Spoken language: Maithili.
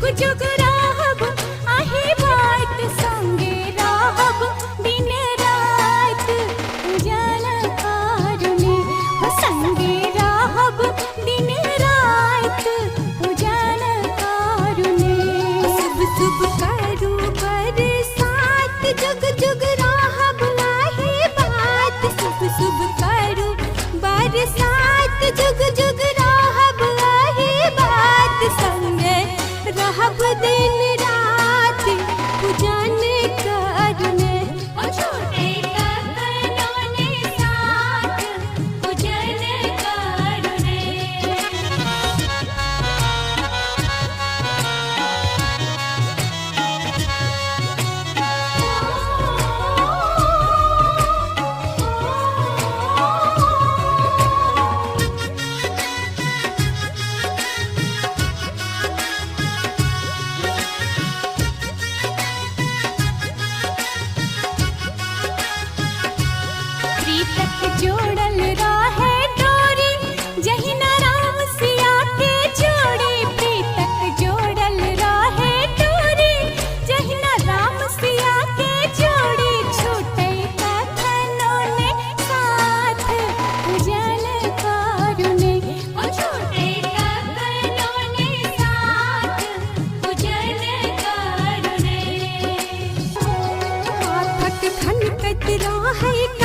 जुग जुग रहब आही बात संगे रहब दिन रात पूजन करुने हो संगे रहब दिन रात पूजन करुने। शुभ शुभ करू बरसात जुग जुग रहब आहे बात। शुभ शुभ करू बरसात जुग जुग रहब आहे बात। संगे रहब दिन रात पूजन करुने। ओ छोटे कखनो ने साथ पूजन करुने। प्रीतक जोड़ल रहे डोरी जहिना राम सिया के जोड़ी। प्रीतक जोड़ल रहे डोरी जहिना राम सिया के जोड़ी। छूटे कखनो ने साथ पूजन करुने। ओ छूटे कखनो ने साथ पूजन करुने। हाथक खनकत रहै।